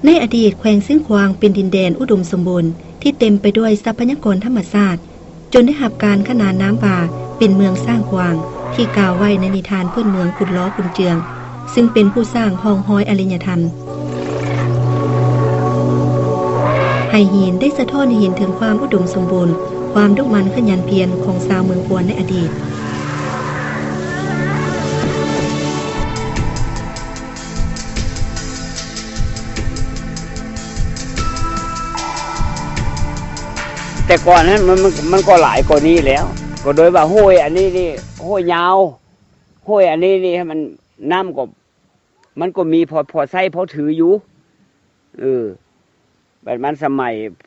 ໃນອະດີດ, ແຂວງຊຽງຂວາງເປັນດິນແດນອຸດົມສົມບູນ ທີ່ເຕັມໄປດ້ວຍຊັບພະຍາກອນທຳມະຊາດ, ຈົນໄດ້ຮັບການຂນານນາມວ່າເປັນເມືອງຊ້າງຂວາງ ທີ່ກ່າວໄວ້ໃນນິທານພື້ນເມືອງຂຸນລໍຂຸນເຈືອງ, ຊຶ່ງເປັນຜູ້ສ້າງຮ່ອງຮອຍອາລິຍະທຳ. ໄຫຫີນໄດ້ສະທ້ອນໃຫ້ເຫັນເຖິງຄວາມອຸດົມສົມບູນ, ຄວາມດຸໝັ່ນຂະຫຍັນພຽນຂອງຊາວເມືອງຄວນໃນອະດີດ. ແຕ່ກ່ອນນັ້ນມັນ ມັນ ມັນກໍຫຼາຍກວ່ານີ້ແລ້ວ, ກໍໂດຍວ່າຫ້ວຍອັນນີ້ນີ້ ຫ້ວຍຍາວ, ຫ້ວຍອັນນີ້ນີ້ ມັນ ນ້ຳກໍ ມັນກໍມີພໍ ພໍໃຊ້ພໍຖືຢູ່. ເອີ ບັດມັນສະໄໝ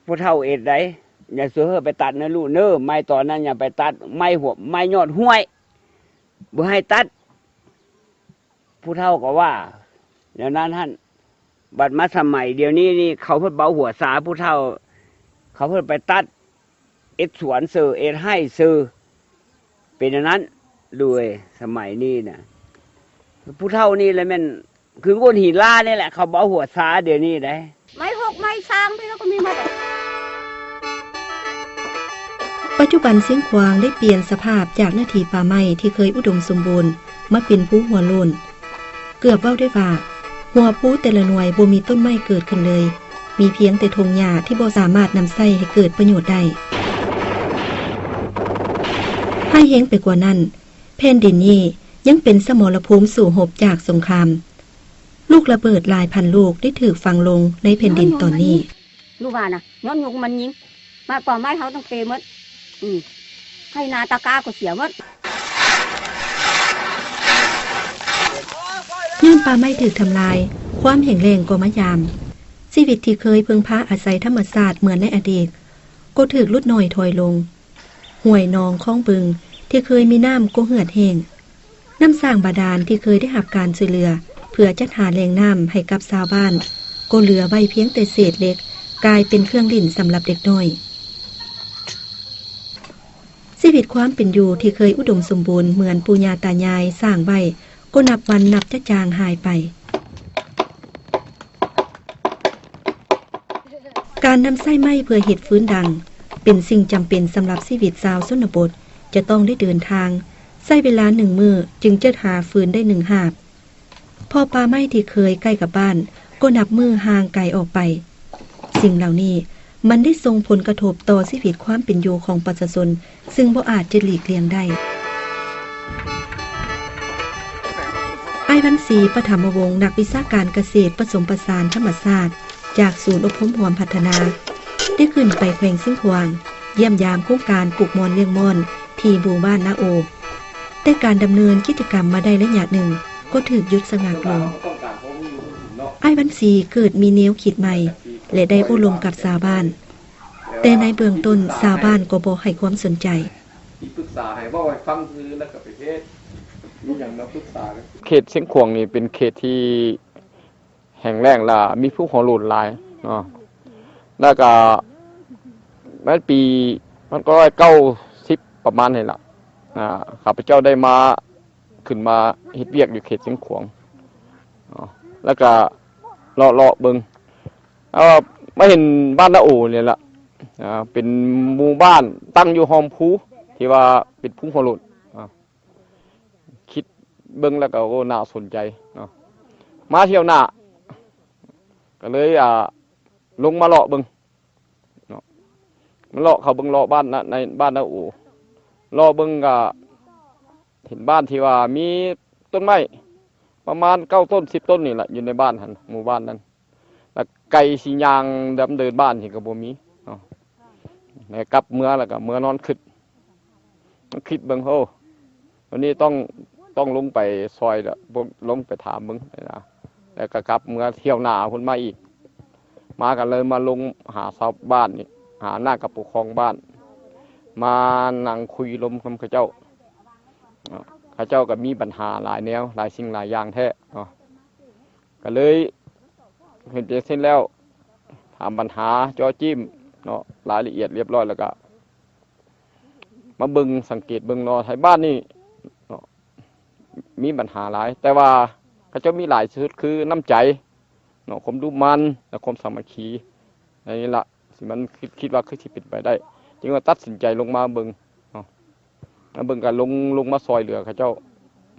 ຜູ້ເຖົ້າເອັດໄດ໋, ຢ່າສູ່ເຮີໄປຕັດເນີລູກເນີ, ໄມ້ຕອນນັ້ນຢ່າໄປຕັດ, ໄມ້ຫົວ ໄມ້ຍອດຫ້ວຍ ບໍ່ໃຫ້ຕັດ, ຜູ້ເຖົ້າກໍວ່າແນວນັ້ນຫັ້ນ. ບັດມາສະໄໝດຽວນີ້ນີ້ ເຂົາເພິ່ນເບົາຫົວຊາຜູ້ເຖົ້າ, ເຂົາເພິ່ນໄປຕັດ ເຮັດສວນເຊີ ເຮັດໄຮ່ເຊີ ເປັນອັນນັ້ນ. ໂດຍສະໄໝນີ້ນະ ຜູ້ເຖົ້ານີ້ລະແມ່ນຄືໂງ່ນຫີນລານີ້ແຫຼະ ເຂົາເບົາຫົວຊາດຽວນີ້ໄດ໋. ໄມ້ຫົກໄມ້ຊາງພີ້ລະກໍມີໝົດ. ປັດຈຸບັນຊຽງຂວາງໄດ້ປ່ຽນສະພາບຈາກເນື້ອທີ່ປ່າໄມ້ທີ່ເຄີຍອຸດົມສົມບູນ ມາເປັນພູຫົວໂລ້ນ. ເກືອບເວົ້າໄດ້ວ່າ ຫົວພູແຕ່ລະໜ່ວຍບໍ່ມີຕົ້ນໄມ້ເກີດຂຶ້ນເລີຍ, ມີພຽງແຕ່ທົ່ງຫຍ້າທີ່ບໍ່ສາມາດນຳໃຊ້ໃຫ້ເກີດປະໂຫຍດໄດ້. ຮ້າຍແຮງໄປກວ່ານັ້ນ, ແຜ່ນດິນນີ້ຍັງເປັນສະໝໍລະພູມສູ້ຮົບຈາກສົງຄາມ. ລູກລະເບີດຫຼາຍພັນລູກໄດ້ຖືກຝັງລົງໃນແຜ່ນດິນຕອນນີ້. ລູກວ່ານະ ຍ້ອນຍຸງມັນຍິງ ມາປ່າໄມ້ເຮົາຕ້ອງເປໝົດ. ອື ໄຮ່ນາຕາກ້າກໍເສຍໝົດ. ຍ້ອນປ່າໄມ້ຖືກທຳລາຍ, ຄວາມແຫ້ງແລ້ງກໍມາຢາມ. ຊີວິດທີ່ເຄີຍເພິ່ງພາອາໄສທຳມະຊາດເໝືອນໃນອະດີດ ກໍຖືກຫຼຸດໜ້ອຍຖອຍລົງ. ຫ້ວຍໜອງຄອງບຶງທີ່ເຄີຍມີນ້ຳກໍເຫືອດແຫ້ງ. ນ້ຳສ້າງບາດານທີ່ເຄີຍໄດ້ຮັບການຊ່ວຍເຫຼືອເພື່ອຈັດຫາແຫຼ່ງນ້ຳໃຫ້ກັບຊາວບ້ານ ກໍເຫຼືອໄວ້ພຽງແຕ່ເສດເຫຼັກ ກາຍເປັນເຄື່ອງຫຼິ້ນສຳລັບເດັກນ້ອຍ. ຊີວິດຄວາມເປັນຢູ່ທີ່ເຄີຍອຸດົມສົມບູນເໝືອນປູ່ຍ່າຕາຍາຍສ້າງໄວ້ ກໍນັບວັນນັບຈະຈາງຫາຍໄປ. ການນຳໃຊ້ໄມ້ເພື່ອເຮັດຟືນດັງ ເປັນສິ່ງຈຳເປັນສຳລັບຊີວິດຊາວຊົນນະບົດ, ຈະຕ້ອງໄດ້ເດີນທາງ, ໃຊ້ເວລາໜຶ່ງມື້ຈຶ່ງຈະຫາຟືນໄດ້ໜຶ່ງຫາບ. ເພາະປ່າໄມ້ທີ່ເຄີຍໃກ້ກັບບ້ານ ກໍນັບມື້ຫ່າງໄກອອກໄປ. ສິ່ງເຫຼົ່ານີ້ ມັນໄດ້ສົ່ງຜົນກະທົບຕໍ່ຊີວິດຄວາມເປັນຢູ່ຂອງປະຊາຊົນ ຊຶ່ງບໍ່ອາດຈະຫຼີກລ່ຽງໄດ້. ອ້າຍວັນສີ ປະຖຳມະວົງ ນັກວິຊາການກະເສດປະສົມປະສານທຳມະຊາດ ຈາກສູນອົບຮົມຮ່ວມພັດທະນາ ໄດ້ຂຶ້ນໄປແຂວງຊຽງຂວາງ ຢ້ຽມຢາມໂຄງການປູກມ່ອນລ້ຽງມ່ອນທີ່ໝູ່ບ້ານນາໂອ. ແຕ່ການດຳເນີນກິດຈະກຳມາໄດ້ໄລຍະໜຶ່ງ ກໍຖືກຢຸດຊະງັກລົງ. ອ້າຍວັນສີເກີດມີແນວຄິດໃໝ່ ແລະ ໄດ້ໂອ້ລົມກັບຊາວບ້ານ, ແຕ່ໃນເບື້ອງຕົ້ນຊາວບ້ານກໍບໍ່ໃຫ້ຄວາມສົນໃຈ. ທີ່ປຶກສາໃຫ້ເວົ້າໃຫ້ຟັງຊື່ແລ້ວກໍໄປເທດ ມີຫຍັງມາປຶກສາກັນ. ເຂດຊຽງຂວາງນີ້ເປັນເຂດທີ່ແຫ້ງແລ້ງ ແລະ ມີພູຫົວໂລ້ນຫຼາຍເນາະ, ແລ້ວກໍໃນປີພັນເກົ້າຮ້ອຍເກົ້າສິບປະມານນີ້ລະ ອາ ຂ້າພະເຈົ້າໄດ້ມາ ຂຶ້ນມາເຮັດວຽກຢູ່ເຂດຊຽງຂວາງເນາະ, ແລ້ວກະເລາະໆເບິ່ງ ເອີ ມາເຫັນບ້ານນາໂອນີ້ລະ ເປັນໝູ່ບ້ານຕັ້ງຢູ່ຮ່ອມພູ ທີ່ວ່າເປັນພູຫົວໂລ້ນ. ຄິດເບິ່ງແລ້ວກໍ ໂອ້ ໜ້າສົນໃຈເນາະ, ມາທ່ຽວໜ້າ ກໍເລີຍ ອ່າ ລົງມາເລາະເບິ່ງ ເນາະ, ມາເລາະເຂົ້າເບິ່ງເລາະບ້ານນະ ໃນບ້ານນາໂອ, ເລາະເບິ່ງກະເຫັນບ້ານທີ່ວ່າມີຕົ້ນໄມ້ປະມານເກົ້າຕົ້ນສິບຕົ້ນນີ້ລະ ຢູ່ໃນບ້ານຫັ້ນ ໝູ່ບ້ານນັ້ນ, ແລ້ວໄກຊິຍ່າງດຳເນີນບ້ານນີ້ກໍບໍ່ມີເນາະ, ແລ້ວກັບເມືອແລ້ວກໍເມືອນອນຄິດ. ຄິດເບິ່ງ ໂອ້ ວັນນີ້ຕ້ອງ ຕ້ອງລົງໄປຊ່ອຍລະ ລົງໄປຖາມເບິ່ງນະ, ແລ້ວກໍກັບເມືອທ່ຽວໜ້າພຸ້ນມາອີກ, ມາກໍເລີຍມາລົງຫາຊາວບ້ານນີ້ ຫານາກະປົກຄອງບ້ານ ມານັ່ງຄຸຍລົມນຳເຂົາເຈົ້າ. ເຂົາເຈົ້າກໍມີບັນຫາຫຼາຍແນວ ຫຼາຍສິ່ງຫຼາຍຢ່າງແທ້ເນາະ, ກໍເລີຍເຫັນເປັນເຊັ່ນແລ້ວ ຖາມບັນຫາເຈາະຈີ້ມເນາະ ລາຍລະອຽດລຽບຮ້ອຍ ແລ້ວກໍ ມາເບິ່ງ ສັງເກດເບິ່ງເນາະ ໄທບ້ານນີ້ເນາະ ມີບັນຫາຫຼາຍ, ແຕ່ວ່າເຂົາເຈົ້າມີຫຼາຍທີ່ສຸດຄືນ້ຳໃຈ ເນາະ ຄວາມດຸໝັ່ນ ແລະ ຄວາມສາມັກຄີ. ອັນນີ້ລະ ຊິມັນຄິດ ຄິດວ່າຄືຊິເປັນໄປໄດ້ ຈຶ່ງວ່າຕັດສິນໃຈລົງມາເບິ່ງເນາະ ມາເບິ່ງ ກໍລົງ ລົງມາຊ່ອຍເຫຼືອເຂົາເຈົ້າ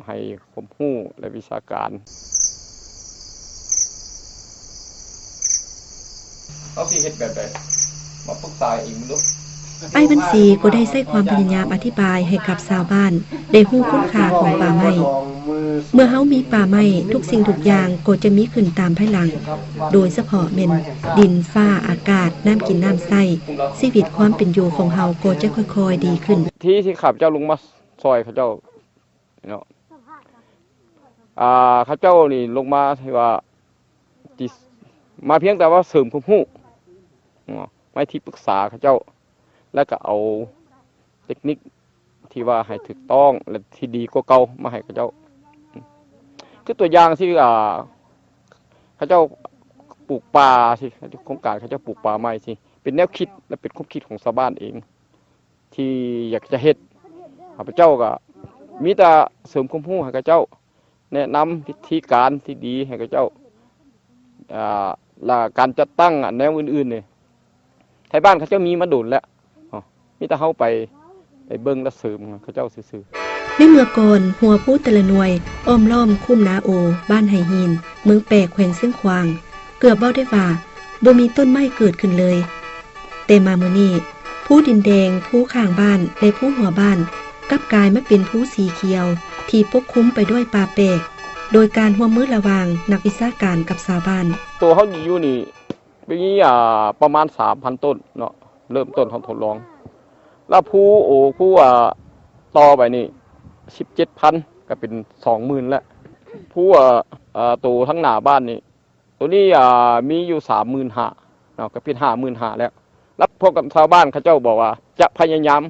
ໃຫ້ຄວາມຮູ້ ແລະ ວິຊາການ. ເຮົາຊິເຮັດແບບໃດ? ມາປຶກສາອີກເບິ່ງດູ. ອ້າຍວັນສີກໍໄດ້ໃຊ້ຄວາມພະຍາຍາມອະທິບາຍໃຫ້ກັບຊາວບ້ານໄດ້ຮູ້ຄຸນຄ່າຂອງປ່າໄມ້. ເມື່ອເຮົາມີປ່າໄມ້, ທຸກສິ່ງທຸກຢ່າງກໍຈະມີຂຶ້ນຕາມພາຍຫຼັງ, ໂດຍສະເພາະແມ່ນດິນ, ຟ້າ, ອາກາດ, ນ້ຳກິນນ້ຳໃຊ້, ຊີວິດຄວາມເປັນຢູ່ຂອງເຮົາກໍຈະຄ່ອຍໆດີຂຶ້ນ. ທີ່ ທີ່ຂ້າພະເຈົ້າລົງມາຊ່ອຍເຂົາເຈົ້າເນາະ ອ່າ ເຂົາເຈົ້ານີ້ລົງມາທີ່ວ່າ ທີ່ ມາພຽງແຕ່ວ່າເສີມຄວາມຮູ້ເນາະ ໃຫ້ທີ່ປຶກສາເຂົາເຈົ້າ ແລ້ວກໍເອົາເຕັກນິກທີ່ວ່າໃຫ້ຖືກຕ້ອງ ແລະ ທີ່ດີກວ່າເກົ່າມາໃຫ້ເຂົາເຈົ້າ. ຄືຕົວຢ່າງທີ່ ອ່າ ເຂົາເຈົ້າປູກປ່າ ທີ່ໂຄງການເຂົາເຈົ້າປູກປ່າໄມ້ ທີ່ເປັນແນວຄິດ ແລະ ເປັນຄວາມຄິດຂອງຊາວບ້ານເອງ ທີ່ຢາກຈະເຮັດ. ຂ້າພະເຈົ້າກໍມີແຕ່ເສີມຄວາມຮູ້ໃຫ້ເຂົາເຈົ້າ, ແນະນຳວິທີການທີ່ດີໃຫ້ເຂົາເຈົ້າ, ອ່າ ແລະ ການຈັດຕັ້ງ ອາ ແນວອື່ນໆນີ້ ໄທບ້ານເຂົາເຈົ້າມີມາດົນແລ້ວເນາະ, ມີແຕ່ເຮົາໄປ ໄປເບິ່ງ ແລະ ເສີມເຂົາເຈົ້າຊື່ໆ. ໃນເມື່ອກ່ອນ, ຮົ້ວພູແຕ່ລະໜ່ວຍ ອ້ອມລ້ອມຄຸ້ມນາໂອ ບ້ານໄຫຫີນ ເມືອງແປກ ແຂວງຊຽງຂວາງ ເກືອບເວົ້າໄດ້ວ່າ ບໍ່ມີຕົ້ນໄມ້ເກີດຂຶ້ນເລີຍ. ແຕ່ມາມື້ນີ້, ພູດິນແດງ, ພູຂ້າງບ້ານ ແລະ ພູຫົວບ້ານ ກັບກາຍມາເປັນພູສີຂຽວ ທີ່ປົກຄຸມໄປດ້ວຍປ່າແປກ, ໂດຍການຮ່ວມມືລະຫວ່າງນັກວິຊາການກັບຊາວບ້ານ. ໂຕເຮົາຢູ່ນີ້ ປີນີ້ ອ່າ ປະມານສາມພັນຕົ້ນເນາະ, ເລີ່ມຕົ້ນເຮົາທົດລອງ. ແລ້ວພູໂອ ພູ ອ່າ ຕໍ່ໄປນີ້ ສິບເຈັດພັນ ກໍເປັນສອງໝື່ນແລ້ວ. ພູ ອ່າ ອ່າ ໂຕທາງໜ້າບ້ານນີ້ ໂຕນີ້ ອ່າ ມີຢູ່ສາມໝື່ນຫ້າເນາະ, ກໍເປັນຫ້າໝື່ນຫ້າແລ້ວ. ແລ້ວພວກຊາວບ້ານເຂົາເຈົ້າບອກວ່າຈະພະຍາຍາມ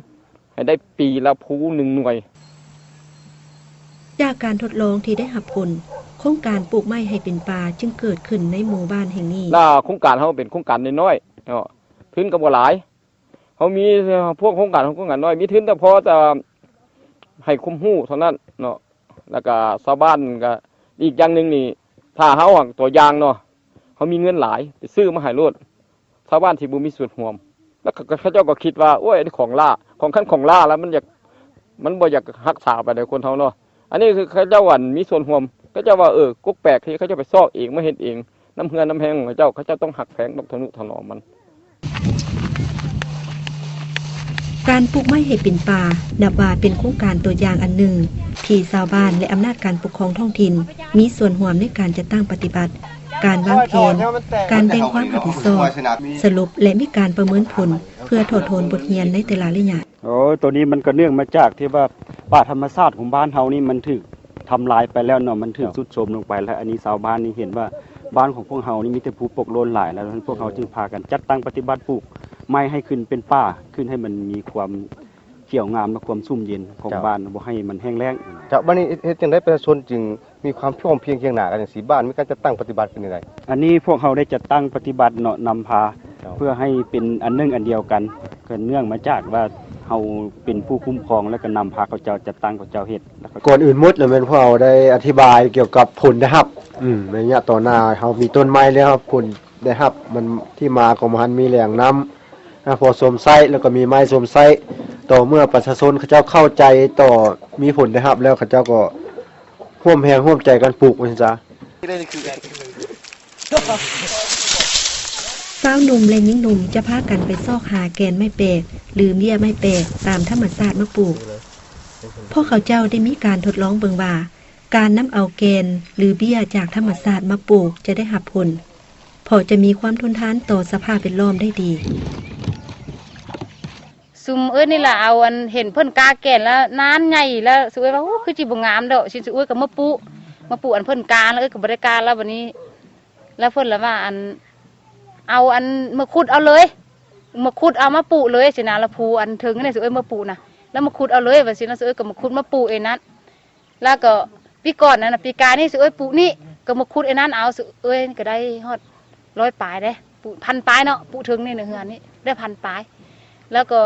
ໃຫ້ໄດ້ປີລະພູໜຶ່ງໜ່ວຍ. ຈາກການທົດລອງທີ່ໄດ້ຮັບຜົນ, ໂຄງການປູກໄມ້ໃຫ້ເປັນປ່າຈຶ່ງເກີດຂຶ້ນໃນໝູ່ບ້ານແຫ່ງນີ້. ລະໂຄງການເຮົາເປັນໂຄງການນ້ອຍໆເນາະ, ທຶນກໍບໍ່ຫຼາຍ. ເຮົາມີ ພວກໂຄງການ ໂຄງການນ້ອຍ ມີທຶນແຕ່ພໍແຕ່ໃຫ້ຄວາມຮູ້ເທົ່ານັ້ນເນາະ. ແລ້ວກະຊາວບ້ານກະ ອີກຢ່າງໜຶ່ງນີ້ ຖ້າເຮົາ ຕົວຢ່າງເນາະ, ເຮົາມີເງິນຫຼາຍ ໄປຊື້ມາໃຫ້ໂລດ, ຊາວບ້ານຊິບໍ່ມີສ່ວນຮ່ວມ. ແລ້ວເຂົາ ເຂົາເຈົ້າກໍຄິດວ່າ ໂອ້ຍ ອັນນີ້ຂອງລ້າ, ຂອງຄັນຂອງລ້າແລ້ວ ມັນຢາກ ມັນບໍ່ຢາກຮັກສາປານໃດ ຄົນເຮົາເນາະ. ອັນນີ້ຄືເຂົາເຈົ້າ ອັນ ມີສ່ວນຮ່ວມ, ເຂົາເຈົ້າວ່າ ເອີ ກົກແປກທີ່ເຂົາເຈົ້າໄປຊອກເອງ ມາເຮັດເອງ ນຳເຮືອນຳແຮງຂອງເຂົາເຈົ້າ, ເຂົາເຈົ້າຕ້ອງຮັກແພງ ຕ້ອງທະນຸຖະໜອມມັນ. ການປູກໄມ້ໃຫ້ເປັນປ່າ ນັບວ່າເປັນໂຄງການຕົວຢ່າງອັນໜຶ່ງ ທີ່ຊາວບ້ານ ແລະ ອຳນາດການປົກຄອງທ້ອງຖິ່ນ ມີສ່ວນຮ່ວມໃນການຈັດຕັ້ງປະຕິບັດ, ການວາງແຜນ, ການແບ່ງຄວາມຮັບຜິດຊອບ, ສະຫຼຸບ ແລະ ມີການປະເມີນຜົນ ເພື່ອຖອດຖອນບົດຮຽນໃນແຕ່ລະໄລຍະ. ໂອ້ ໂຕນີ້ມັນກໍເນື່ອງມາຈາກທີ່ວ່າປ່າທຳມະຊາດຂອງບ້ານເຮົານີ້ມັນຖືກທຳລາຍໄປແລ້ວເນາະ, ມັນຖືກຊຸດໂຊມລົງໄປແລ້ວ. ອັນນີ້ຊາວບ້ານນີ້ເຫັນວ່າບ້ານຂອງພວກເຮົານີ້ມີແຕ່ພູປົກໂລນຫຼາຍແລ້ວ, ພວກເຮົາຈຶ່ງພາກັນຈັດຕັ້ງປະຕິບັດປູກໄມ້ໃຫ້ຂຶ້ນເປັນປ່າ, ຂຶ້ນໃຫ້ມັນມີຄວາມຂຽວງາມ ແລະ ຄວາມຊຸ່ມເຢັນຂອງ ເຈົ້າ ບ້ານ, ບໍ່ໃຫ້ມັນແຫ້ງແລ້ງ. ເຈົ້າ, ບັດນີ້ເຮັດ ເຮັດຈັ່ງໃດປະຊາຊົນຈຶ່ງ ມີຄວາມພ້ອມພຽງຄຽງໜ້າກັນຈັ່ງຊີ້, ບ້ານມີການຈັດຕັ້ງປະຕິບັດເປັນຈັ່ງໃດ? ອັນນີ້ພວກເຮົາໄດ້ຈັດຕັ້ງປະຕິບັດເນາະ, ນຳພາ ເຈົ້າ ເພື່ອໃຫ້ເປັນອັນໜຶ່ງອັນດຽວກັນ, ກໍເນື່ອງມາຈາກວ່າເຮົາເປັນຜູ້ຄຸ້ມຄອງ ແລ້ວກໍນຳພາເຂົາເຈົ້າ ຈັດຕັ້ງເຂົາເຈົ້າເຮັດ. ກ່ອນອື່ນໝົດລະແມ່ນພວກເຮົາໄດ້ອະທິບາຍກ່ຽວກັບຜົນໄດ້ຮັບ, ອືມ ໃນໄລຍະຕໍ່ໜ້າເຮົາມີຕົ້ນໄມ້ແລ້ວ ຜົນໄດ້ຮັບ ມັນທີ່ມາຂອງມັນມີແຫຼ່ງນ້ຳ ອ່າ ພໍຊົມໃຊ້ ແລ້ວກໍມີໄມ້ຊົມໃຊ້. ຕໍ່ເມື່ອປະຊາຊົນເຂົາເຈົ້າເຂົ້າໃຈຕໍ່ ມີຜົນໄດ້ຮັບແລ້ວ ເຂົາເຈົ້າກໍຮ່ວມແຮງຮ່ວມໃຈກັນປູກວ່າຊັ້ນຊະ. ຊາວໜຸ່ມ ແລະ ຍິງໜຸ່ມຈະພາກັນໄປຊອກຫາແກ່ນໄມ້ແປກ ຫຼື ເບ້ຍໄມ້ແປກຕາມທຳມະຊາດມາປູກ. ພວກເຂົາເຈົ້າໄດ້ມີການທົດລອງເບິ່ງວ່າ ການນຳເອົາແກ່ນ ຫຼື ເບ້ຍຈາກທຳມະຊາດມາປູກຈະໄດ້ຮັບຜົນ ເພາະຈະມີຄວາມທົນທານຕໍ່ສະພາບແວດລ້ອມໄດ້ດີ. ຊຸມເອື້ອຍນີ້ລະເອົາອັນ ເຫັນເພິ່ນກາແກ່ນລະນານໃຫຍ່ລະ ຊຸເອື້ອຍວ່າ ໂອ້ ຄືຊິບໍ່ງາມດອກ, ຊິ ຊຸເອື້ອຍກໍມາປູກ ມາປູກອັນເພິ່ນກາລະ ເອື້ອຍກໍບໍ່ໄດ້ກາລະ. ບັດນີ້ລະເພິ່ນລະວ່າ ອັນ ເອົາອັນ ມາຂຸດເອົາເລີຍ ມາຂຸດເອົາມາປູກເລີຍຊີ້ນະ. ລະພູອັນເທິງນີ້ ຊຸເອື້ອຍມາປູກນະ ລະມາຂຸດເອົາເລີຍວ່າຊີ້ນະ. ຊຸເອື້ອຍກໍມາຂຸດມາປູກເອງນັ້ນ. ແລ້ວກໍປີກ່ອນນັ້ນນະ ປີກາຍນີ້ ຊຸເອື້ອຍປູກນີ້ ກໍມາຂຸດໄອ້ນັ້ນເອົາ ຊຸເອື້ອຍກໍໄດ້ຮອດຮ້ອຍປາຍເດ້ ປູກພັນປາຍເນາະ. ປູກເທິງນີ້ນະ ເຮືອນນີ້ໄດ້ພັນປາຍ. ແລ້ວກໍ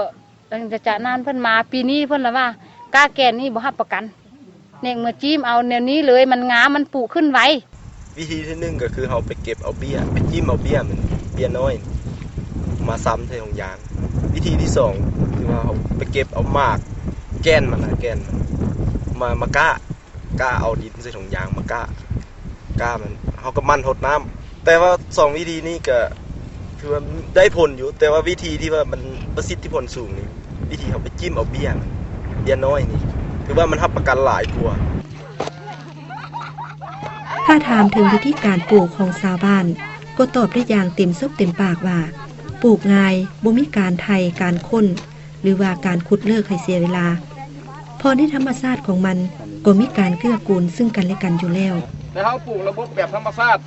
ຫຼັງຈາກນັ້ນເພິ່ນມາ ປີນີ້ເພິ່ນລະວ່າ ກ້າແກ່ນນີ້ບໍ່ຮັບປະກັນ, ແນກມາຈີ້ມເອົາແນວນີ້ເລີຍ ມັນງາມ ມັນປູກຂຶ້ນໄວ. ວິທີທີໜຶ່ງກໍຄືເຮົາໄປເກັບເອົາເບ້ຍ ໄປຈິ້ມເອົາເບ້ຍມັນ ເບ້ຍນ້ອຍ ມາຊຳໃສ່ຖົງຢາງ. ວິທີທີສອງຄືວ່າເຮົາໄປເກັບເອົາໝາກ ແກ່ນມັນນະ ແກ່ນມັນ ມາ ມາກ້າ ກ້າເອົາດິນໃສ່ຖົງຢາງມາກ້າ ກ້າມັນ ເຮົາກໍໝັ່ນຫົດນ້ຳ. ແຕ່ວ່າສອງວິທີນີ້ກໍຖືວ່າໄດ້ຜົນຢູ່ ແຕ່ວ່າວິທີທີ່ວ່າມັນປະສິດທິຜົນສູງນີ້ ວິທີເຮົາໄປຈິ້ມເອົາເບ້ຍ ເບ້ຍນ້ອຍນີ້ ຖືວ່າມັນຮັບປະກັນຫຼາຍກວ່າ. ຖ້າຖາມເຖິງວິທີການປູກຂອງຊາວບ້ານ ກໍຕອບໄດ້ຢ່າງເຕັມສົບເຕັມປາກວ່າ ປູກງ່າຍ, ບໍ່ມີການໄຖ, ການຄົ້ນ ຫຼືວ່າການຂຸດເລິກໃຫ້ເສຍເວລາ, ເພາະໃນທຳມະຊາດຂອງມັນກໍມີການເກື້ອກູນຊຶ່ງກັນແລະກັນຢູ່ແລ້ວ. ແຕ່ເຮົາປູກລະບົບແບບທຳມະຊາດ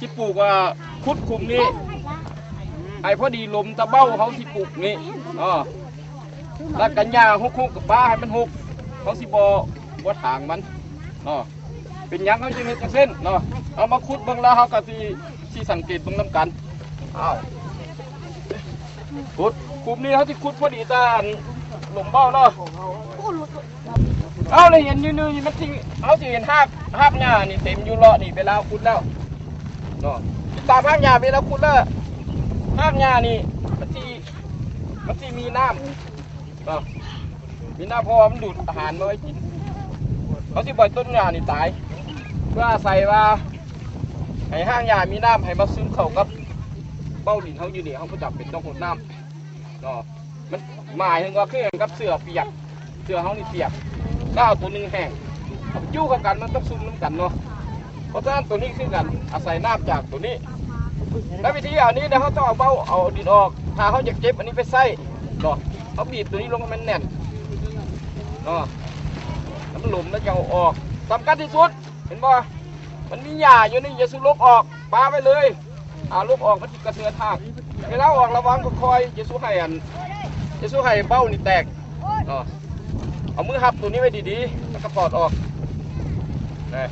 ຊິປູກວ່າຂຸດຂຸມນີ້ໃຫ້ພໍດີຫຼົມຕາເບົ້າເຮົາຊິປູກນີ້ເນາະ ແລ້ວກໍຫຍ້າຮົກໆ ກໍປະໃຫ້ມັນຮົກ ເຮົາຊິບໍ່ ບໍ່ຖາງມັນເນາະ. ເປັນຫຍັງເຮົາຈຶ່ງເຮັດຈັ່ງຊັ້ນເນາະ? ເຮົາມາຂຸດເບິ່ງແລ້ວເຮົາກໍຊິ ຊິສັງເກດເບິ່ງນຳກັນ. ອ້າວ ຂຸດ ຂຸມນີ້ເຮົາຊິຂຸດພໍດີຕາອັນຫຼົມເບົ້າເນາະ. ເຮົາໄດ້ເຫັນຢູ່ນີ້ ມັນຊິ ເຮົາຊິເຫັນຮາກ ຮາກຫຍ້ານີ້ເຕັມຢູ່ເລາະນີ້ ເວລາເຮົາຂຸດແລ້ວເນາະ. ຕິດຕາມຮາກຫຍ້າ ເວລາຂຸດແລ້ວ ຮາກຫຍ້ານີ້ມັນຊິ ມັນຊິມີນ້ຳ ເນາະ ມີນ້ຳ ເພາະວ່າມັນດູດອາຫານມາໄວ້ກິນ. ເຮົາຊິປ່ອຍຕົ້ນຫຍ້ານີ້ຕາຍ ເພື່ອອາໄສວ່າໃຫ້ຮາກຫຍ້າມີນ້ຳ ໃຫ້ມາຊຶມເຂົ້າກັບເບົ້າດິນເຮົາຢູ່ນີ້ ເຮົາບໍ່ຈຳເປັນຕ້ອງຫົດນ້ຳເນາະ. ມັນໝາຍເຖິງວ່າຄືກັນກັບເສື້ອປຽກ ເສື້ອເຮົານີ້ປຽກ ແລ້ວເອົາໂຕໜຶ່ງແຫ້ງ ເອົາໄປຢູ່ກັບກັນ ມັນຕ້ອງຊຸ່ມນຳກັນເນາະ. ເພາະສະນັ້ນໂຕນີ້ຄືກັນ ອາໄສນ້ຳຈາກໂຕນີ້ ແລະ ວິທີອັນນີ້ເນາະ ເຮົາຕ້ອງເອົາເບົ້າ ເອົາດິນອອກ. ຖ້າເຮົາຢາກເກັບອັນນີ້ໄປໃຊ້ເນາະ ເຮົາບີບໂຕນີ້ລົງໃຫ້ມັນແໜ້ນເນາະ ໃຫ້ມັນຫຼົມ ແລ້ວຈັ່ງເອົາອອກ. ສຳຄັນທີ່ສຸດ ເຫັນບໍ່? ມັນມີຫຍ້າຢູ່ນີ້ ຢ່າສູ່ລົກອອກ ປະໄວ້ເລີຍ. ຖ້າລົກອອກ ມັນຊິກະເທືອນຮາກ. ເວລາອອກ ລະວັງຄ່ອຍໆ ຢ່າສູ່ໃຫ້ອັນ ຢ່າສູ່ໃຫ້ເບົ້ານີ້ແຕກເນາະ. ເອົາມືຮັບໂຕນີ້ໄວ້ດີໆ ແລ້ວກໍຖອດອອກນະ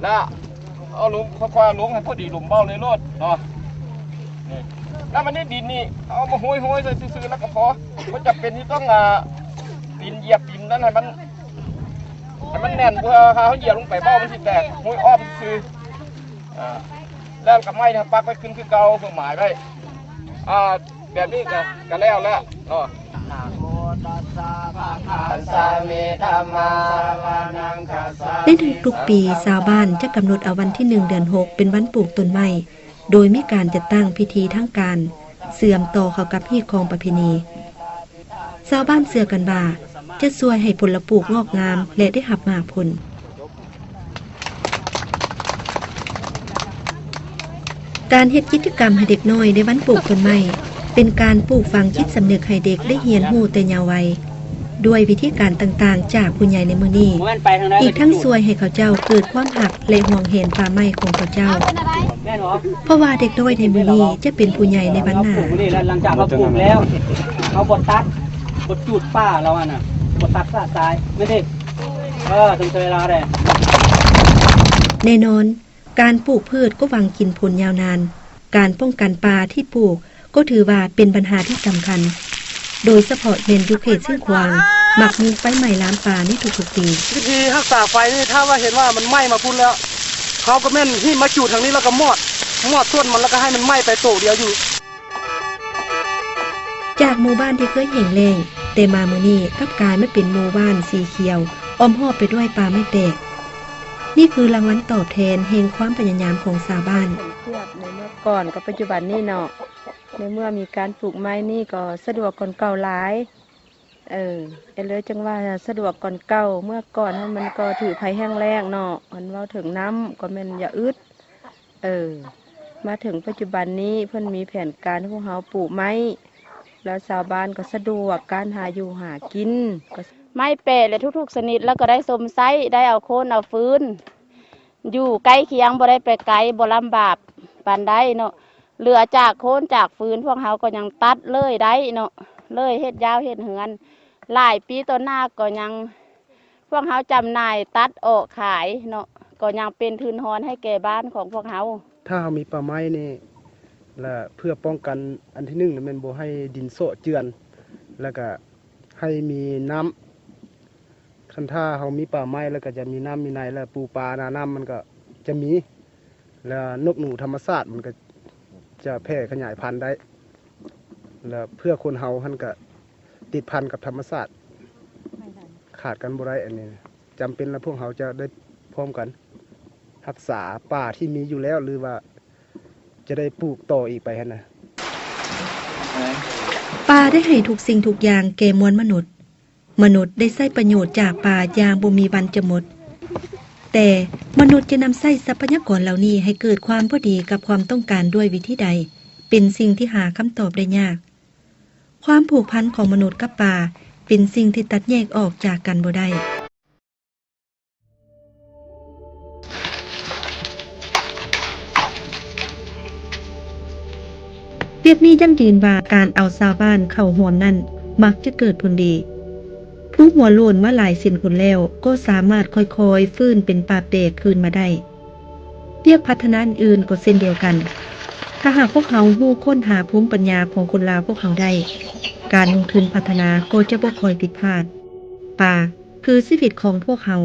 ແລ້ວເອົາລົງ ຄ່ອຍໆເອົາລົງໃຫ້ພໍດີຫຼົມເບົ້າເລີຍໂລດເນາະ. ນີ້ ແລ້ວມັນນີ້ ດິນນີ້ ເອົາມາໂຮຍໆໃສ່ຊື່ໆ ແລ້ວກໍພໍ. ບໍ່ຈຳເປັນທີ່ຕ້ອງ ອ່າ ຕີນຢຽບ ຕີນນັ້ນໃຫ້ມັນ ໃຫ້ມັນແໜ້ນ ເພື່ອຖ້າເຮົາຢຽບລົງໄປ ເບົ້າມັນຊິແຕກ ໂຮຍອ້ອມຊື່ໆ. ອ່າ ແລ້ວກໍໄມ້ນີ້ປັກໄວ້ຄືນຄືເກົ່າ ເພື່ອໝາຍໄວ້. ອ່າ ແບບນີ້ກໍ ກໍແລ້ວແລ້ວເນາະ. ໃນທຸກໆປີ ຊາວບ້ານຈະກຳນົດເອົາວັນທີໜຶ່ງ ເດືອນຫົກ ເປັນວັນປູກຕົ້ນໄມ້ ໂດຍມີການຈັດຕັ້ງພິທີທາງການເຊື່ອມຕໍ່ເຂົ້າກັບຮີດຄອງປະເພນີ. ຊາວບ້ານເຊື່ອກັນວ່າ ຈະຊ່ວຍໃຫ້ຜົນລະປູກງອກງາມ ແລະ ໄດ້ຮັບໝາກຜົນ. ການເຮັດກິດຈະກຳໃຫ້ເດັກນ້ອຍໃນວັນປູກຕົ້ນໄມ້ ເປັນການປູກຝັງຈິດສຳນຶກໃຫ້ເດັກໄດ້ຮຽນຮູ້ແຕ່ເຍົາໄວ ດ້ວຍວິທີການຕ່າງໆຈາກຜູ້ໃຫຍ່ໃນມື້ນີ້, ອີກທັງຊ່ວຍໃຫ້ເຂົາເຈົ້າເກີດຄວາມຮັກ ແລະ ຫວງແຫນປ່າໄມ້ຂອງເຂົາເຈົ້າ. ເພາະວ່າເດັກນ້ອຍໃນມື້ນີ້ຈະເປັນຜູ້ໃຫຍ່ໃນວັນໜ້າ. ຫຼັງຈາກເຮົາປູກແລ້ວ ເຮົາບໍ່ຕັດ ບໍ່ຈູດປ່າລາວຫັ້ນນະ ບໍ່ຕັດສະຕາຍ ແມ່ນເດ້. ເອີ ຕ້ອງໃຊ້ເວລາເດ້. ແນ່ນອນ, ການປູກພືດກໍຫວັງກິນຜົນຍາວນານ. ການປ້ອງກັນປ່າທີ່ປູກ ກໍຖືວ່າເປັນບັນຫາທີ່ສຳຄັນ, ໂດຍສະເພາະແມ່ນຢູ່ເຂດຊຽງຂວາງ ມັກມີໄຟໄໝ້ລາມປ່າໃນທຸກໆປີ. ວິທີຮັກສາໄຟນີ້ ຖ້າວ່າເຫັນວ່າມັນໄໝ້ມາພຸ້ນແລ້ວ ເຮົາກໍແມ່ນຮີບມາຈູດທາງນີ້ ແລ້ວກໍມອດ ມອດຕົ້ນມັນ ແລ້ວກໍໃຫ້ມັນໄໝ້ໄປໂຕດຽວຢູ່. ຈາກໝູ່ບ້ານທີ່ເຄີຍແຫ້ງແລ້ງ, ແຕ່ມາມື້ນີ້ກັບກາຍມາເປັນໝູ່ບ້ານສີຂຽວ ອ້ອມຮອບໄປດ້ວຍປ່າໄມ້ແຕກ. ນີ້ຄືລາງວັນຕອບແທນແຫ່ງຄວາມພະຍາຍາມຂອງຊາວບ້ານ. ໃນເມື່ອກ່ອນກັບປັດຈຸບັນນີ້ເນາະ, ໃນເມື່ອມີການປູກໄມ້ນີ້ກໍສະດວກກ່ອນເກົ່າຫຼາຍ. ເອີ ເອີເລີຈັ່ງວ່າສະດວກກ່ອນເກົ່າ. ເມື່ອກ່ອນຫັ້ນມັນກໍຖືໄພແຫ້ງແລ້ງເນາະ, ຄັນເວົ້າເຖິງນ້ຳກໍແມ່ນຢ່າອຶດ. ເອີ ມາເຖິງປັດຈຸບັນນີ້ເພິ່ນມີແຜນການໃຫ້ພວກເຮົາປູກໄມ້ ແລ້ວຊາວບ້ານກໍສະດວກການຫາຢູ່ຫາກິນ. ໄມ້ແປະ ແລະ ທຸກໆຊະນິດ ແລ້ວກໍໄດ້ຊົມໃຊ້ ໄດ້ເອົາໂຄນເອົາຟືນ. ຢູ່ໃກ້ຄຽງ ບໍ່ໄດ້ໄປໄກ ບໍ່ລຳບາກປານໃດເນາະ. ເຫຼືອຈາກໂຄນຈາກຟືນ ພວກເຮົາກໍຍັງຕັດເລີຍໄດ້ເນາະ, ເລີຍເຮັດຢາວເຮັດເຮືອນ. ຫຼາຍປີຕໍ່ໜ້າກໍຍັງ ພວກເຮົາຈຳໜ່າຍຕັດອອກຂາຍເນາະ, ກໍຍັງເປັນທຶນຮອນໃຫ້ແກ່ບ້ານຂອງພວກເຮົາ. ຖ້າເຮົາມີປ່າໄມ້ນີ້ ລະເພື່ອປ້ອງກັນ ອັນທີໜຶ່ງລະແມ່ນບໍ່ໃຫ້ດິນເຊາະເຈື່ອນ ລະກະໃຫ້ມີນ້ຳ. ຄັນຖ້າເຮົາມີປ່າໄມ້ ລະກະຈະມີນ້ຳມີໃນ ລະປູປານານ້ຳມັນກະຈ ຈະມີ ແລ້ວນົກໜູທຳມະຊາດມັນກໍຈະແຜ່ຂະຫຍາຍພັນໄດ້ ແລ້ວເພື່ອຄົນເຮົາຫັ້ນກໍຕິດພັນກັບທຳມະຊາດ ຂາດກັນບໍ່ໄດ້. ອັນນີ້ຈຳເປັນແລ້ວ ພວກເຮົາຈະໄດ້ພ້ອມກັນຮັກສາປ່າທີ່ມີຢູ່ແລ້ວ ຫຼືວ່າຈະໄດ້ປູກຕໍ່ອີກໄປຫັ້ນນະ. ປ່າໄດ້ໃຫ້ທຸກສິ່ງທຸກຢ່າງແກ່ມວນມະນຸດ. ມະນຸດໄດ້ໃຊ້ປະໂຫຍດຈາກປ່າຢ່າງບໍ່ມີວັນຈະໝົດ. ແຕ່ມະນຸດຈະນຳໃຊ້ຊັບພະຍາກອນເຫຼົ່ານີ້ໃຫ້ເກີດຄວາມພໍດີກັບຄວາມຕ້ອງການດ້ວຍວິທີໃດ ເປັນສິ່ງທີ່ຫາຄຳຕອບໄດ້ຍາກ. ຄວາມຜູກພັນຂອງມະນຸດກັບປ່າເປັນສິ່ງທີ່ຕັດແຍກອອກຈາກກັນບໍ່ໄດ້. ວຽກນີ້ຢັ້ງຢືນວ່າການເອົາຊາວບ້ານເຂົ້າຮ່ວມນັ້ນມັກຈະເກີດຜົນດີ. ພູຫົວໂລ້ນມາຫຼາຍເຊັ່ນຄົນແລ້ວກໍສາມາດຄ່ອຍໆຟື້ນເປັນປ່າແປກຄືນມາໄດ້. ວຽກພັດທະນາອື່ນໆກໍເຊັ່ນດຽວກັນ. ຖ້າຫາກພວກເຮົາຮູ້ຄົ້ນຫາພູມປັນຍາຂອງຄົນລາວພວກເຮົາໄດ້, ການລົງທຶນພັດທະນາກໍຈະບໍ່ຄ່ອຍຜິດພາດ. ປ່າຄືຊີວິດຂອງພວກເຮົາ.